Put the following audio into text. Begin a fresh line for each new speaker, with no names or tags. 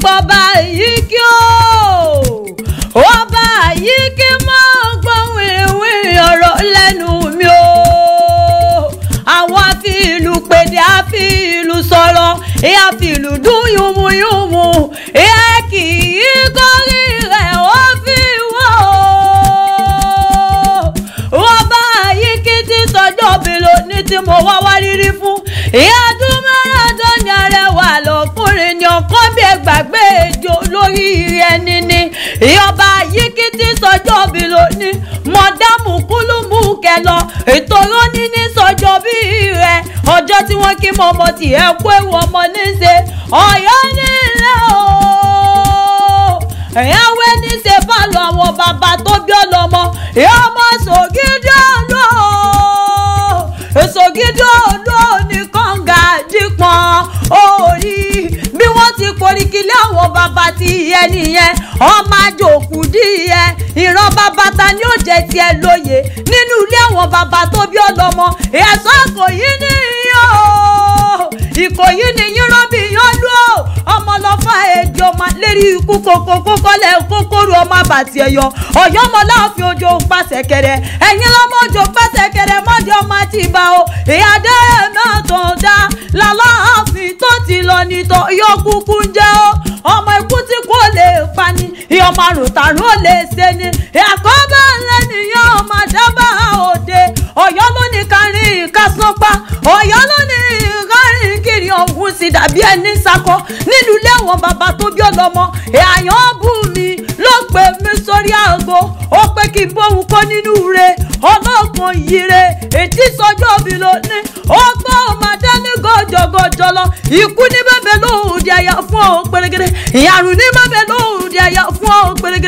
pọba yìí kí ó ọba yìí kí mọ́ gbọ́ wìrìwìrì ọ̀rọ̀ lẹ́nu mi o. Àwọn àfi ìlú pèdè àfi ìlú sọ̀rọ̀ ìyá fi ìlú dún yùmùyùmù ìyá kì í kórì rẹ̀ ó fi wọ́ o. Ọba yìí kí ti sọjọ́ bí lónìí tí mo wá wá rírí fún ìyá dúmọ́ràdán ní arẹwà lọ́kùnrin ni ọkọ bí ẹgbàgbé ejò lórí ẹni ni ìyọba yìí kí ti sọjọ́ bí lónìí mọ̀dámù kúlùmù kẹlọ ìtòrò níní sọjọ́ bí rẹ̀ ọjọ́ tí wọ́n kí mọ́mọ́ tí ẹ kó ewu ọmọ níṣe ọ̀yọ́ nílẹ̀ o. Ìyáwó níṣe bá lọ àwọn bàbá tó bí ọlọ́mọ ìyá ọmọ sògídì ọ̀lọ́ sògídì ọ̀lọ́ ní kànga dípọ̀n orí bí wọ́n ti koríkìlẹ̀ àwọn bàbá ti yẹ nìyẹn ọmọ àjòkù díẹ̀ ìran bàbá ta ni ó jẹ tiẹ̀ lóye nínú ilé àwọn bàbá tó bí ọlọ́mọ ẹ̀sọ́ Ìkòyí nìyí o. Ìkòyí ni yín bí yán lú o ọmọ lọ́fà èdè ọmọ lérí ikú kókó kókọ́lẹ̀ kókóró ọmọ àbàtì ẹ̀yọ ọ̀yọ́ ọmọ láàfin ojo pàṣẹkẹrẹ ẹ̀yìn lọ́mọ ojo pàṣẹkẹrẹ mọ́dé ọmọ àti ìbá o ìyáde náà tó ń dá lálàáfin tó ti lọ nítọ́ yọ kúkú ń jẹ́ o ọmọ ikú tí kò lè pa ni ìyọmọ àrùn tàrún ò lè ṣe ni ìyàkọ́bà ńlẹ̀ nìyẹn ọmọ àdábà òde ọ̀yọ́ ló ní kárin ìkásánpá ọ̀yọ́ ló ní kárin kiri ọ̀hún sì dàbí ẹni sakọ nílùú ilé àwọn bàbá tó bí ọlọ́mọ àyàn bù mí ló pè mí sórí àgbo ó pé kí n bóun kó nínú re ọlọ́kan yìí re ètí sọjọ́ bí lónìí ó gbọ́ ọmọdé ní gọ́jọ́gọ́jọ́ lọ ikú ní bẹ́ẹ̀ lóhùn di àyà fún ọ pérégedé ìyàrún ní bẹ́ẹ̀ lóhùn di àyà fún ọ pérégedé.